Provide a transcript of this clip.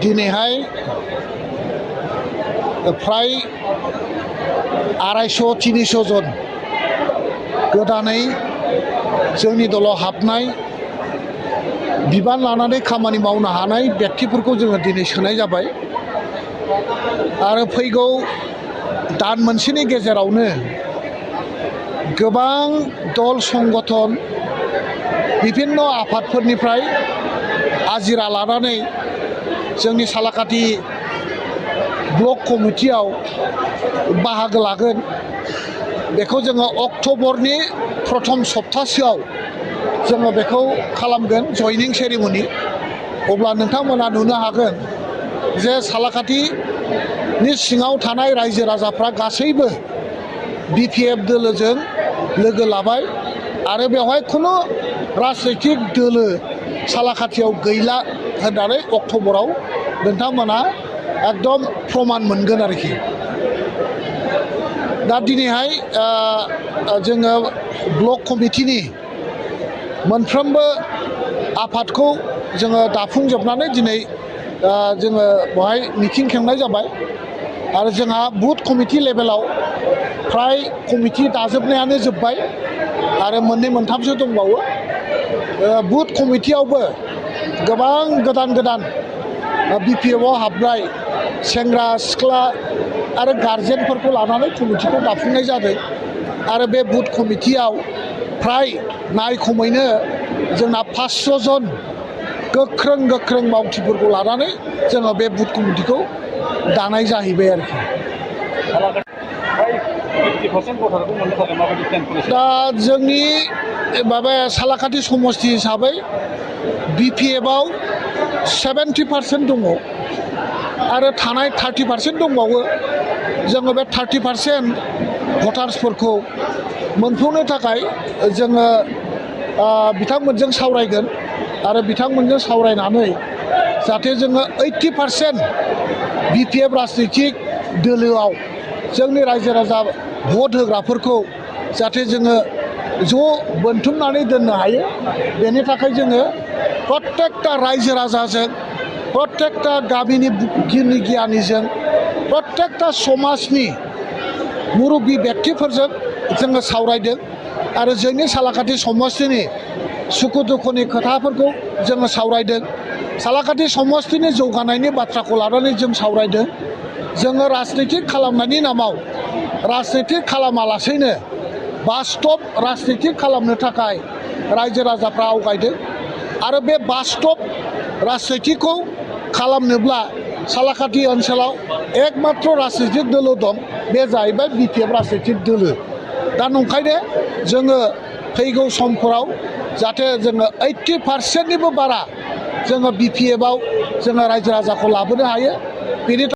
दिनैहाय फ्राय 250-300 जन गोदानै जोंनि दलाव हाबनाय बिबान लानानै खामानि मावनो हानाय व्यक्तिफोरखौ जोङो दिनै सोनाय जाबाय आरो फैगौ दान मोनसेनि गेजेरावनो गोबां दल संगठन विभिन्न आफादफोरनिफ्राय आजिरा लानानै जोंनि सालाकाटि ब्लक कमिटियाव बाहागो लागोन बेखौ जोङो अक्ट'बरनि प्रथम सप्तासेयाव जोङो बेखौ खालामगोन जयनिं सेरेमनि अब्ला नोंथांमोना नुनो हागोन जे सालाकाटिनि सिङाव थानाय रायजो राजाफ्रा गासैबो BPF दोलोजों लोगो लाबाय आरो बेवहाय खुनु राजनैतिक दोलो सालाकाटियाव गैला होननानै अक्ट'बराव नोंथांमोना एकदम प्रमान मोनगोन आरोखि दा दिनैहाय जोङो ब्लक कमिटिनि मोनफ्रोमबो आफादखौ जोङो दाफुंजोबनानै दिनै जोङो बेवहाय मिटिं खेंनाय जाबाय आरो जोंहा बुथ कमिटि लेभेलाव फ्राय कमिटि दाजोबनायानो जोब्बाय आरो मोननै मोनथामसो दंबावो बुथ कमिटियावबो गोबां गोदान BPFआव हाबनाय सेंग्रा सिख्ला आरो गार्जेनफोरखौ लानानै कमिटिखौ दाफुंनाय जादों आरो बे बुथ कमिटियाव फ्राय नायखमैनो जोंना 500 जन गोख्रों मावथिफोरखौ लानानै जोङो बे बुथ कमिटिखौ दानाय जाहैबाय आरोखि दा जोंनि माबा सालाकाटि समस्ति हिसाबै BPFआव 70% दङ आरो थानाय 30% दंबावो जोङो बे 30% भटार्सफोरखौ मोनफुंनो थाखाय जोङो बिथांमोनजों सावरायगोन आरो बिथांमोनजों सावरायनानै जाहाथे जोङो 80% BPF राजनैतिक दोलोआव जोंनि रायजो राजा भट होग्राफोरखौ जाहाथे जोङो ज' बोनथुमनानै दोननो हायो बेनि थाखाय जोङो प्रत्येकटा रायजो राजाजों प्रत्येकटा गामिनि गियानिजों प्रत्येकटा समाजनि मुरब्बी व्यक्तिफोरजों जोङो सावरायदों आरो जोंनि सालाकाटि समस्तिनि सुखु दुखुनि खोथाफोरखौ जोङो सावरायदों सालाकाटि समस्तिनि जौगानायनि बाथ्राखौ लानानै जों सावरायदों जोङो राजनितिक खालामनायनि नामाव राजनितिक खालामालासेनो बास्तब राजनितिक खालामनो थाखाय रायजो राजाफ्रा आवगायदों आरो बे बास्तब राजनितिकखौ खालामनोब्ला सालाकाटि ओनसोलाव एकमात्र राजनितिक दोलो दं बे जाहैबाय BPF राजनितिक दोलो दा नंखायनो जोङो फैगौ समफोराव जाहाथे जोङो 80%निबो बारा जोङो BPFआव जोङो रायजो राजाखौ लाबोनो हायो बेनि